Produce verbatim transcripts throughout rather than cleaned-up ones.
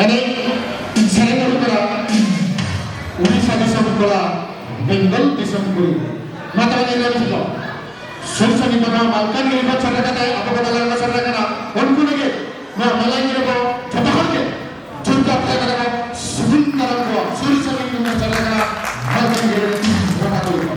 ᱮᱱᱮᱡ ᱥᱮᱨᱮᱧ ᱩᱰᱩᱠ ᱠᱟᱱᱟ ᱩᱲᱤᱥᱥᱟ ᱫᱤᱥᱚᱢ ᱠᱚᱲᱟ, ᱵᱮᱝᱜᱚᱞ ᱫᱤᱥᱚᱢ ᱠᱩᱲᱤ᱾ ᱢᱟ ᱛᱚᱵᱮ ᱧᱮᱞ ᱢᱮ ᱥᱩᱨ ᱥᱟᱺᱜᱤᱧ ᱫᱚ ᱱᱚᱣᱟ ᱢᱟᱞᱠᱟᱱᱜᱤᱨᱤ ᱠᱷᱚᱱ ᱥᱮᱴᱮᱨ ᱠᱟᱛᱮ ᱟᱵᱚ ᱠᱚ ᱛᱟᱞᱟ ᱨᱮᱠᱚ ᱥᱮᱴᱮᱨ ᱟᱠᱟᱱᱟ᱾ ᱩᱱᱠᱩ ᱞᱟᱹᱜᱤᱫ ᱱᱚᱣᱟ ᱢᱮᱞᱟ ᱧᱮᱞ ᱨᱮ ᱡᱚᱛᱚ ᱦᱚᱲ ᱜᱮ ᱡᱳᱨᱫᱟᱨ ᱛᱮ ᱠᱟᱛᱷᱟ ᱠᱚ ᱥᱩᱜᱩᱱ ᱫᱟᱨᱟᱢ ᱠᱚᱣᱟ᱾ ᱥᱩᱨ ᱥᱟᱺᱜᱤᱧ ᱠᱷᱚᱱ ᱥᱮᱴᱮᱨ ᱟᱠᱟᱱᱟ ᱢᱟᱞᱠᱟᱱᱜᱤᱨᱤ ᱨᱮᱱ ᱵᱚᱸᱜᱟ ᱠᱚ᱾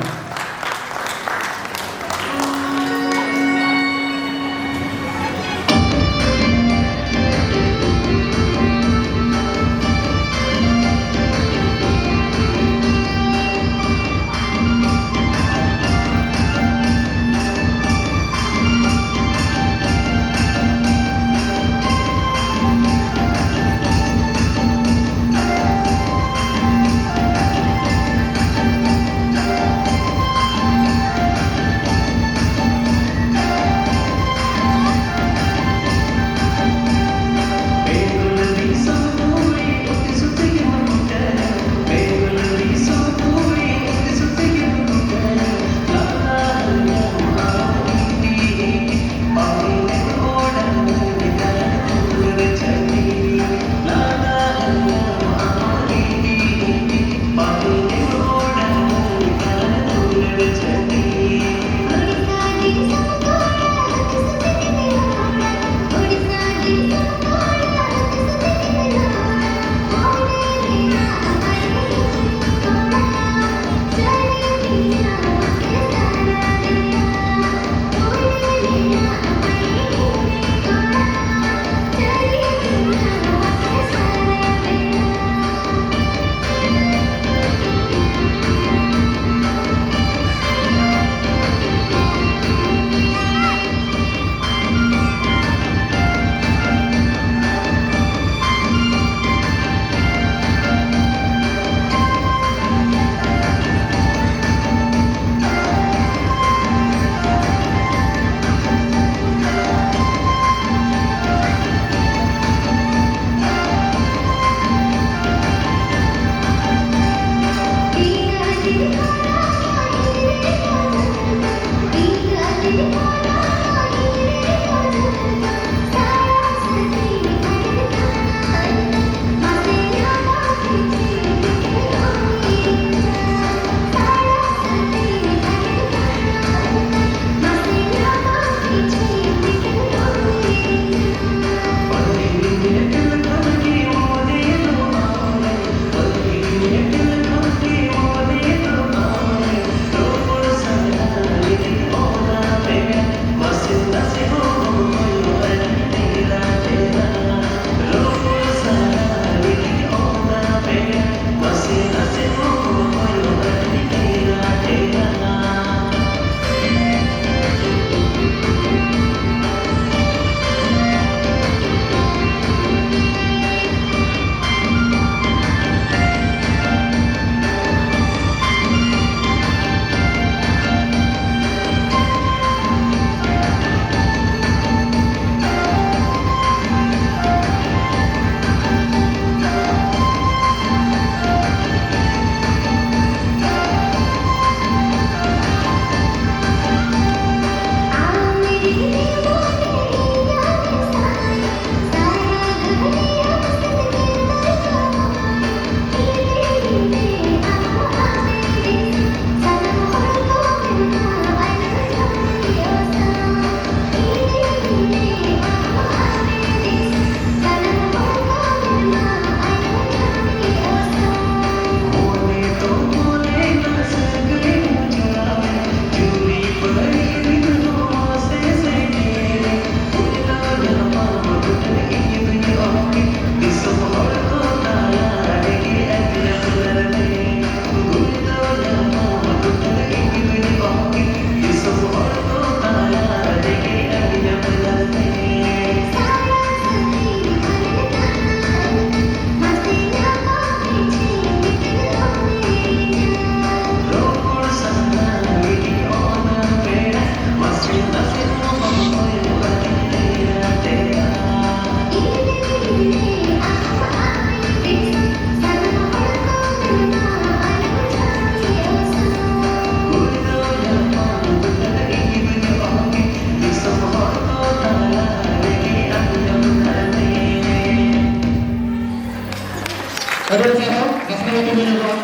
ᱟᱹᱰᱤ ᱟᱹᱰᱤ ᱥᱟᱨᱦᱟᱣ, ᱫᱟᱥᱱᱟ ᱵᱟᱹᱛᱤ ᱵᱚᱱ ᱧᱮᱞ ᱠᱚᱣᱟ᱾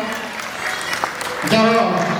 ᱡᱟᱣ